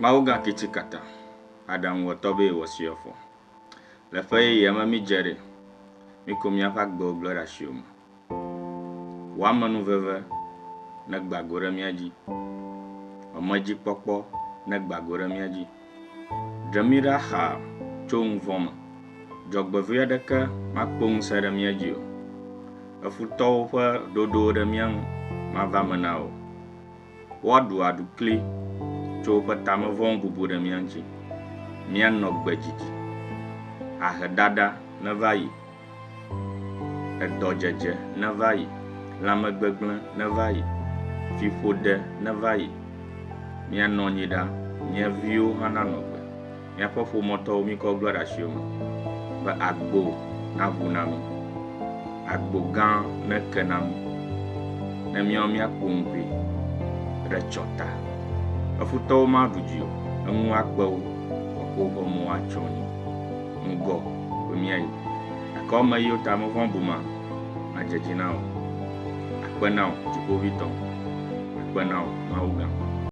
Mawugã Kitsi Kata, aɖaŋuwɔtɔ be yewɔ siɔfɔ. Le ƒe yeyea me mídze ɖe, míko míaƒe agbewo gblẽ ɖe asiwò me. Wò amenuveve negba go ɖe mía dzi. Emedzikpɔkpɔ negba go ɖe mía dzi. Ɖe mí ɖa xaa tso nu vɔ̃ me. Dzɔgbevɔ̃e aɖeke makpɔ ŋusẽ ɖe mía dzi o. Efutɔwo ƒe ɖoɖowo ɖe mía ŋu mava eme na wo o. Woaɖu aɖukli tso woƒe tame vɔ̃wo bubu ɖe mía ŋuti. Míanɔ gbe didi. Ahedada neva yi. Edɔdzedze neva yi. Lãmegbegblẽ neva yi. Fiƒode neva yi. Míanɔ anyi ɖa, mía viwo hã nanɔ gbe. Míaƒe ƒometɔwo míkɔ gblẽ ɖe asiwò me be agbo naʋu na mí. Agbo gã neke na mí ne míawo míaƒo ŋkui ɖe tsɔ ta. Efutɔwo maɖu dzi o, enu akpe wo, woako woƒe mo atsyɔ anyi. Ŋgɔ be míayi. Gake ame yiwo ta mevɔ̃ bu ma, madze dzi na wò. Akpe na wò, Dziƒoʋĩtɔ. Akpe na wò, Mawu gã.